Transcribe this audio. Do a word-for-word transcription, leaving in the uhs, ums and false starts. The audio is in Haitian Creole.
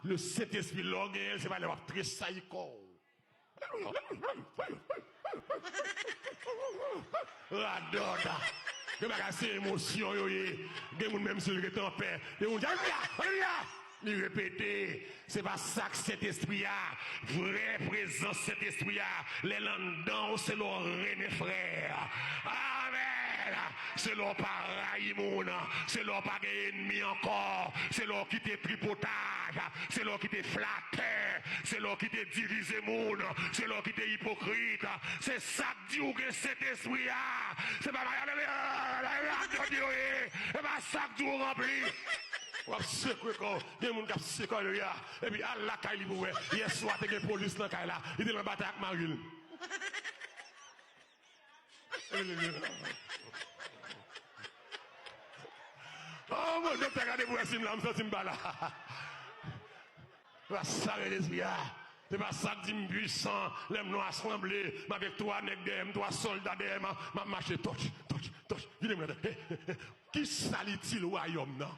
Le Sentespri, lè w genyen l, se pa lè w ap tresayi kò w. Radòt. Gen bagay se emosyon yo ye. Gen moun menm si l ret anpè. Gen moun di, alelouya, alelouya. Li repete. Se pa sa k Sentespri a. Vrè prezans Sentespri a. Lè l anndan w, se lè w renmen frè. Amèn. Se lè w pa rayi moun. Se lè w pa gen ènmi ankò. Se lè w kite tripotaj. Se lè w kite flatè. Se lè w kite divize moun. Se lè w kite ipokrit. Se sa k di w gen Sentespri a. Se pa bagay yo ye. Se pa sa k di w ranpli. W ap sekwe kò w. Gen moun k ap sekwe, alelouya. Epi al lakay li pou wè. Yèswa te gen polis nan kay la. Li te nan batay ak mari l. Oh, bon, doktè, gade pou wè si m la, m santi m pa la. Se pa sa k Sentespri a. Se pa sa k di m pwisan. Lè m nan asanble, m avèk twa nèg dèyè m, twa sòlda dèyè m, m ap mache, touch, touch, touch. Vire m gade. Hey, hey, hey. Kisa l itil wayòm nan?